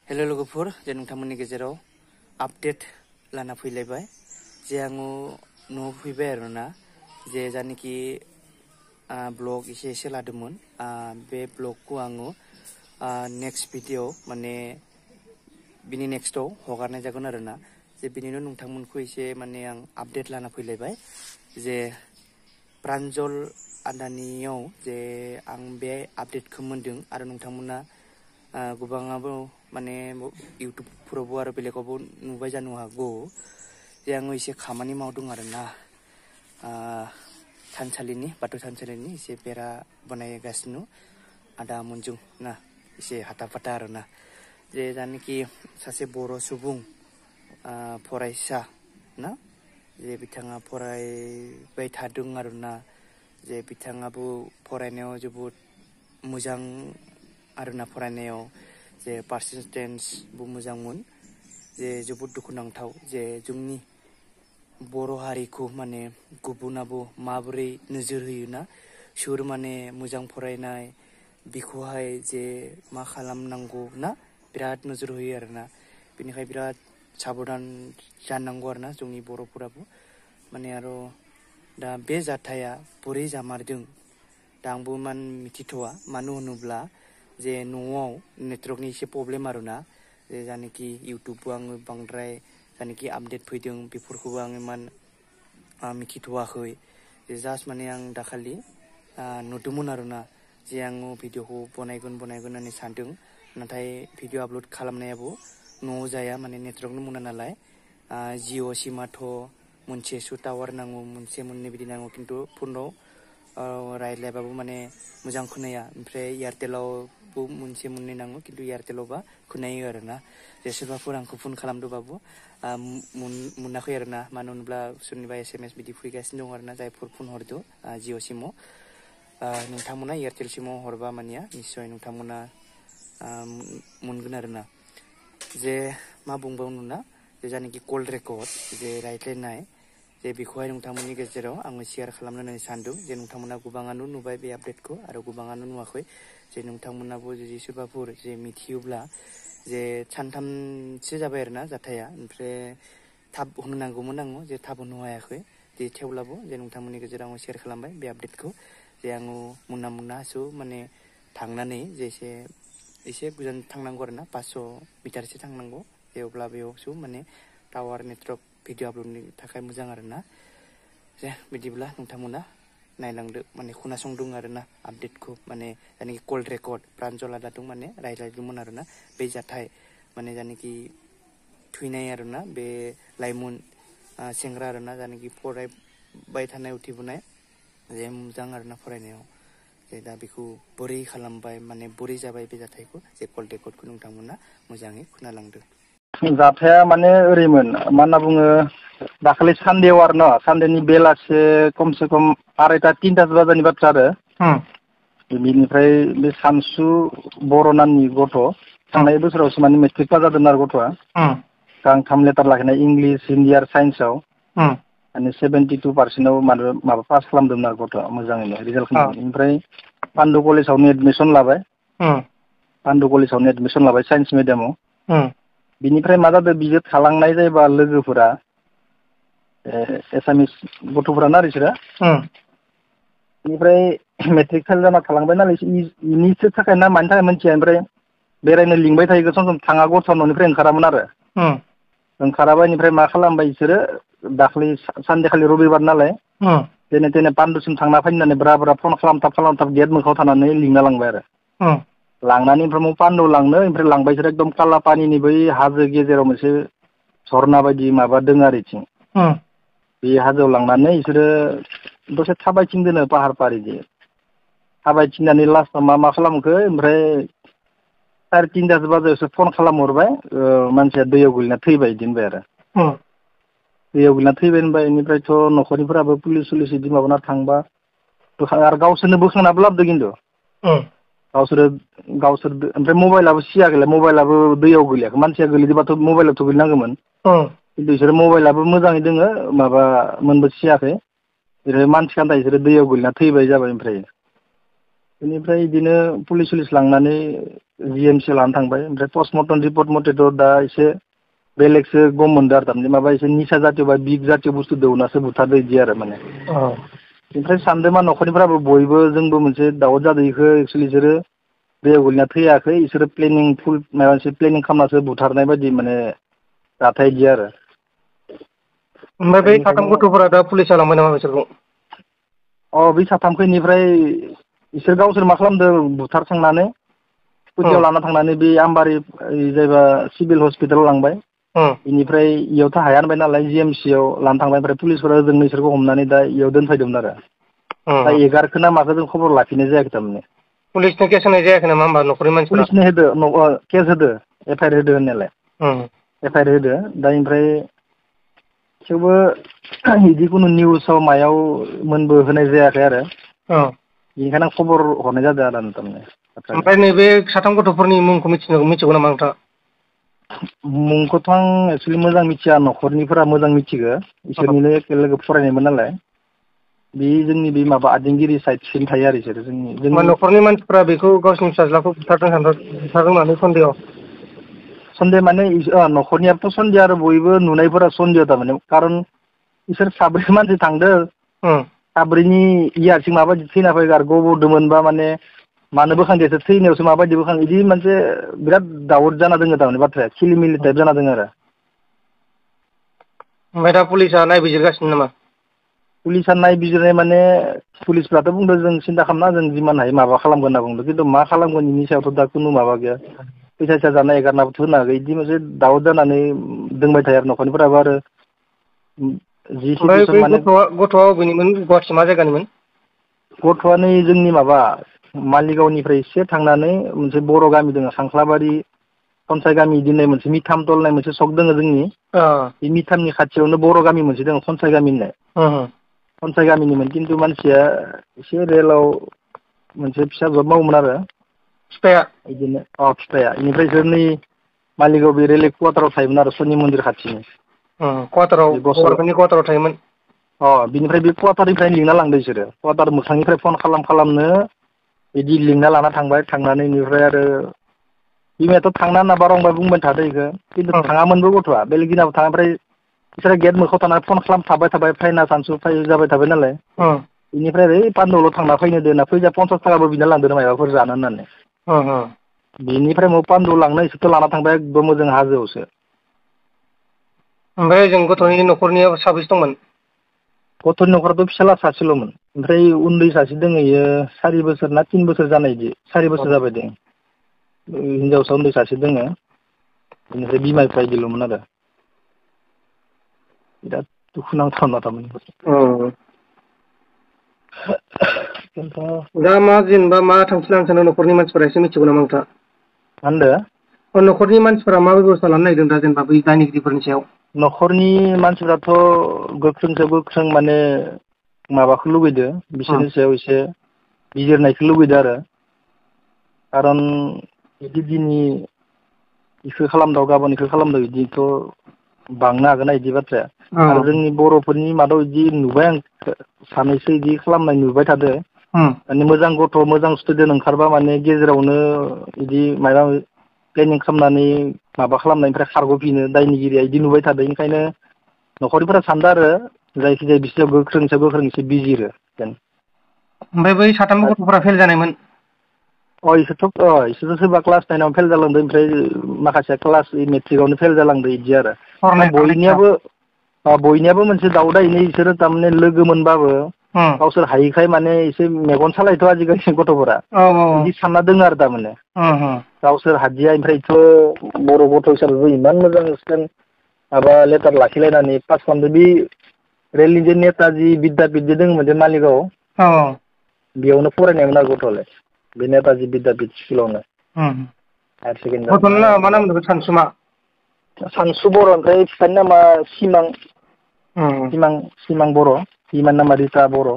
Hello लोगोफोर जे नोंथांमोननि गेजेराव आपडेट लाना फैलायबाय जे आङो न'आव फैबाय आरोना जे जानिखि ब्लग एसे लादोंमोन बे ब्लगखौ आङो नेक्स्ट भिडिअ माने बिनि नेक्स्टआव हगारनाय जागोन आरोना जे बिनिनो नोंथांमोनखौ एसे माने आं आपडेट लाना फैलायबाय जे प्रान्जल आदानियाव जे आं बे आपडेटखौ मोनदों आरो नोंथांमोना गोबाङाबो माने इउटुबफोरावबो आरो बेलेगावबो नुबाय जानो हागौ जे आङो एसे खामानि मावदों आरोना थानसालिनि बाथौ थानसालिनि एसे बेरा बानायगासिनो आदा मोनजों ना एसे हाथा फाथा आरोना जे जानिखि सासे बर' सुबुं फरायसा ना जे बिथाङा फरायबाय थादों आरोना जे बिथाङाबो फरायनायाव जोबोद मोजां आरोना फरायनायाव जे पारसेन्टेजबो मोजांमोन जे जोबोद दुखुनांथाव जे जोंनि बर' हारिखौ माने गुबुनाबो माबोरै नोजोर होयोना सोर माने मोजां फरायनाय बेखौहाय जे मा खालामनांगौ ना बिराद नोजोर होयो आरोना बेनिखायनो बिराद साबधान जानांगौ आरोना जोंनि बर'फोराबो माने आरो दा बे जाथाया बोरै जामारदों दा आंबो मिथिथ'वा मानो होनोब्ला जे न'आव नेटवर्कनि एसे प्रब्लेम आरोना जे जानिखि इउटुबबो आङो बांद्राय जानिखि आपडेट फैदों बेफोरखौबो आङो मिथिथ'वाखै जे जास्ट माने आं दाखालि नुदोंमोन आरोना जे आङो भिडिअखौ बनायगोन होननानै सानदों नाथाय भिडिअ आपल'ड खालामनायाबो न'आव जाया माने नेटवर्कनो मोना नालाय जिअ सिमाथ' मोनसेसो टावार नांगौ मोनसे मोननै बिदि नांगौ खिन्थु फनाव रायज्लायबाबो माने मोजां खोनाया ओमफ्राय एयारटेलावबो मोनसे मोननै नांगौ खिन्थु एयारटेलावबा खोनायो आरोना जे सोरबाफोर आंखौ फन खालामदोंबाबो मोनाखै आरोना मानो होनब्ला सोरनिबा SMS बिदि फैगासिनो दं आरोना जायफोर फन हरदों जिअ सिमाव नोंथांमोना एयारटेल सिमाव हरबा मानिया निस्सय नोंथांमोना मोनगोन आरोना जे मा बुंबावनो ना जे जानिखि कल रेकर्ड जे रायज्लायनाय जे बेखौहाय नोंथांमोननि गेजेराव आङो शेयार खालामनो होननानै सानदों जे नोंथांमोना गोबाङानो नुबाय बे आपडेटखौ आरो गोबाङानो नुवाखै जे नोंथांमोनाबो जुदि सोरबाफोर जे मिथियोब्ला जे सानथामसो जाबाय आरोना जाथाया ओमफ्राय थाब होनो नांगौमोन आङो जे थाब होनो हायाखै जे थेवब्लाबो जे नोंथांमोननि गेजेराव आङो शेयार खालामबाय बे आपडेटखौ जे आङो मोनासो माने थांनानै जे एसे गोजान थांनांगौ आरोना 500 मिटारसो थांनांगौ जे अब्ला बेयावसो माने टावार नेटवर्क भिडिअ आपल'डनि थाखाय मोजां आरोना जे बिदिब्ला नोंथांमोना नायलांदो माने खोनासंदों आरोना आपडेटखौ माने जायनाखि कल रेकर्ड प्रान्जल आदाजों माने रायज्लायदोंमोन आरोना बे जाथाय माने जायनाखि थैनाय आरोना बे लाइमोन सेंग्रा आरोना जायनाखि फरायबाय थानाय उथ्रिबोनाय जे मोजां आरोना फरायनायाव जे दा बेखौ बोरै खालामबाय माने बोरै जाबाय बे जाथायखौ जे कल रेकर्डखौ नोंथांमोना मोजाङै खोनालांदो जाथाया माने ओरैमोन मा होनना बुङो दाखालि सानदेआव आरो न सानदेनि बेलासे खमसे खम 2:30-3 बाजानि बाथ्रा आरो बिनिफ्राय बे सानसु बर' नामनि गथ' थांनाय बोसोरावसो माने मेट्रिक पास जादों आरो गथ'आ गांथाम लेटार लाखिनाय इंलिस हिन्दी आरो साइन्सआव माने 72% माबा पास खालामदोंमोन आरो गथ'आ मोजाङैनो रिजाल्ट खालामदों ओमफ्राय पान्डु कलेजावनो एडमिसन लाबाय साइन्स मिडियामाव बिनिफ्राय मा जादों बियो थालांनाय जायोबा लोगोफोरा एसामिस गथ'फोरानो आरो बिसोरो बेनिफ्राय मेट्रिक फेल जाना थालांबाय नालाय इनिसो थाखाय ना मानि थाखाय मिथिया ओमफ्राय बेरायनो लिंबाय थायो सम थाङा गथ'आ न'निफ्राय ओंखारामोन आरो ओंखाराबा बेनिफ्राय मा खालामबाय बिसोरो दाखालि सानदेखालि रबिबार नालाय जेने तेने पान्डुसिम थांना फैनानै ब्रा फन खालामथाब गेट मोखाङाव थानानै लिंना लांबाय आरो लांनानै ओमफ्राय पान्डुआव लांनो ओमफ्राय लांबाय बिसोरो एकदम कालापानिनि बै हाजो गेजेराव मोनसे झरना बायदि माबा दङ आरो बिथिं बे हाजोआव लांनानै बिसोरो दसे थाबायथिंदोनो पाहार पारिजों थाबायथिंनानै लास्टआव मा खालामखो ओमफ्राय 3:30 बाजायावसो फन खालामहरबाय मानसिया दैयाव गोलैना थैबाय बिदि होनबाय आरो दैयाव गोलैना थैबाय होनबाय बेनिफ्रायथ' न'खरनिफोराबो पुलिस बिदि माबाना थांबा आरो गावसोरनो बोखांनाबो लाबोदों खिन्थु गावसोर ओमफ्राय मबाइलाबो सियाखैलाय मबाइलाबो दैयाव गोलैयाखै मानसिया गोलैदोंबाथ' मबाइलावथ' गोलैनांगौमोन खिन्थु बिसोरो मबाइलाबो मोजाङै दोङो माबा मोनबो सियाखै बिसोरो मानसि खान्दा बिसोरो दैयाव गोलैना थैबाय जाबाय ओमफ्राय बेनिफ्राय बिदिनो पुलिस लांनानै GMC लानानै थांबाय ओमफ्राय पस्टमर्टम रिपर्ट मथेथ' दा एसे बेलेगसो गम मोनदों आरो थारमाने माबा एसे निसा जातीय बा बिग जातीय बुस्थु दौनासो बुथारदो बिदि आरो माने ओमफ्राय सानदों मा न'खरनिफ्राबो बयबो जोंबो मोनसे दावट जादों इखो एक्सुवेलि इसोरो दैयाव गोलैना थैयाखै इसोरो प्लेनिं फुल माबा मोनसे प्लेनिं खालामनासो बुथारनाय बायदि माने जाथाय इदि आरो ओमफ्राय बै 3 गथ'फोरा दा पुलिसा लांबाय नामा बिसोरखौ? बै साथामखौ इनिफ्राय इसोर गावसोर मा खालामदों बुथारखांनानै स्कुटियाव लाना थांनानै बे आमबारि जायबा सिभिल हस्पिटालाव लांबाय बेनिफ्राय इयावथ' हाया होनबाय नालाय GMC आव लाना थांबाय ओमफ्राय पुलिसफोरा ओजोंनो इसोरखौ हमनानै दा इयाव दोनफैदोंमोन आरो दा 11 ना माखो जों खबर लाफिननाय जायाखै थारमाने पुलिसनो केस होनाय जायाखै नामा होमबा न'खरनि मानसिफोरा? पुलिसनो होदो केस होदो FIR होदो होननायालाय FIR होदो दा ओमफ्राय थेवबो बिदि खुनु निउसाव मायाव मोनबो होनाय जायाखै आरो बेनिखायनो आं खबर हरनाय जादों आरो थारमाने ओमफ्राय नैबे 3 गथ'फोरनि मुंखौ मिथिगौ नामा नोंथाङा? मुंखौथ' आं एक्सुवेलि मोजां मिथिया न'खरनिफोरा मोजां मिथिगो इसोरनिनो एखे लोगो फरायनायमोन नालाय बे जोंनि बे माबा आदिंगिरि साइडथिं थायो आरो इसोरो जोंनि न'खरनि मानसिफ्रा बेखौ गावसिनि फिसाज्लाखौ बुथारदों होननानै सन्देह माने न'खरनियाथ' सन्देह आरो बयबो नुनायफोरा सन्देह थारमाने कारन इसोर 4 मानसि थांदों 4नि हारसिं माबायदि थैना फैगो गब'दोंमोनबा माने मानो बोखांदियासो थैनायावसो माबायदि बोखां बिदि मोनसे बिराद दाउट जाना दङ थारमाने बाथ्राया खिलिमिलि टाइप जाना दङ आरो ओमफ्राय दा पुलिसा नायबिजिरगासिनो नामा? पुलिसा नायबिजिरनाय माने पुलिसफ्राथ' बुंदों जों सिन्था खालामना जों जिमान हायो माबा खालामगोन होनना बुंदों खिन्थु मा खालामगोन बेनि सायावथ' दा खुनु माबा गैया फैसा जानाय एगारनाबोथ' होनो हागौ बिदि मोनसे दाउट जानानै दोंबाय थायो आरो न'खरनिफोराबो आरो जि ओमफ्राय सिटुवेसन बै माने गथ'आ बबेनिमोन गुवाहाटि मा जायगानिमोन? गथ'आ नै जोंनि माबा मालिगावनिफ्राय एसे थांनानै मोनसे बर' गामि दङ खांख्लाबारि खनसाइ गामि होननाय मोनसे मिथामटल होननाय मोनसे सक दङ जोंनि बे मिथामनि खाथियावनो बर' गामि मोनसे दङ खनसाइ गामि होननाय खनसाइ गामिनिमोन खिन्थु मानसिया एसे रेलाव मोनसे फिसा जब मावोमोन आरो बिफाया बिदिनो बिफाया बेनिफ्राय इसोर नै मालिगाव बे रेल कवाटाराव थायोमोन आरो सनि मन्दिर खाथिनि कवाटाराव गभर्नमेन्टनि कवाटाराव थायोमोन बिनिफ्राय बे कवाटारनिफ्रायनो लिंना लांदो बिसोरो कवाटार मोखांनिफ्राय फन खालामनो बिदि लिंना लाना थांबाय थांनानै बेनिफ्राय आरो बिमायाथ' थांना होनना बारंबार बुंबाय थादों बेखौ खिन्थु थाङामोनबो गथ'आ बेलेग दिनाव थाङा ओमफ्राय बिसोरो गेट मोखाङाव थानानै फन खालामथाबाय थाबाय फैना सानसु फै जाबाय थाबाय नालाय बेनिफ्राय ओरै पानदौलाव थांना फैनो दे होनना फैसा 50 थाखाबो बिना लांदों माबाफोर जानो होननानै बिनिफ्राय पानदौल लांनो इसोरथ' लाना थांबाय एकदम ओजों हाजोआवसो ओमफ्राय जों गथ'नि न'खरनियाव साबैसे दंमोन? गथ'नि न'खरावथ' फिसाला सासेल'मोन ओमफ्राय उन्दै सासे दङ इयो 4 बोसोर ना 3 बोसोर जानाय इदि 4 बोसोर जाबाय दं हिनजावसा उन्दै सासे दङ बेनिफ्राय बिमा बिफा इदिल'मोन आरो बिराद दुखुनांथाव थारमाने दा जेनेबा मा थांखि लानो सानो न'खरनि मानसिफोरा एसे मिथिगौ नामा नोंथाङा? मा होनदों? न'खरनि मानसिफोरा मा बेब'स्था लानो नागिरदों दा जेनेबा बै दायनिगिरिफोरनि सायाव? न'खरनि मानसिफ्राथ' गोख्रों माने माबाखौ लुबैदों बिसोरनि सायाव एसे बिजिरनायखौ लुबैदों आरो खारन बिदि दिनै इखौ खालामदाव गाबोन इखौ खालामदाव बिदिथ' बांनो हागोन बिदि बाथ्राया आरो जोंनि बर'फोरनि मादाव बिदि नुबाय आं सानैसो बिदि खालामनाय नुबाय थादों माने मोजां गथ' मोजां स्टुडेन्ट ओंखारबा माने गेजेरावनो बिदि माबा प्लेनिं खालामनानै माबा खालामनायनिफ्राय खारग'फिनो दायनिगिरिया बिदि नुबाय थादों ओंखायनो न'खरनिफोरा सानदों आरो जायखिजाया बिसोर गोख्रों एसे बिजिरो जेन ओमफ्राय बै 3 गथ'फोरा फेल जानायमोन? इसोरथ' सोरबा क्लास 9 फेल जालांदों ओमफ्राय माखासेया क्लास मेट्रिकआवनो फेल जालांदों बिदि आरो बयनियाबो मोनसे दाउटआ बेनो इसोरो थारमाने लोगो मोनबाबो गावसोर हायिखाय माने एसे मेगन सालायथ' आजिखालि गथ'फोरा बिदि सानना दोङो आरो थारमाने गावसोर हादिया ओमफ्रायथ' बर' गथ' हिसाबैबो इमान मोजां माबा लेटार लाखिलायनानै पास खालामदों बे रेलनि जे नेताजि बिद्यापिट जे दङमोन जे मालिगावआव बेयावनो फरायनायमोन आरो गथ'आलाय बे नेताजि बिद्यापिट स्कुलावनो हायार गथ'नि नामा मा नाम सेकेण्डारि मोनदों सानसुमा? सानसु बर' ओमफ्राय बिफानि नामा सिमां बर' बिमानि नामा रिता बर'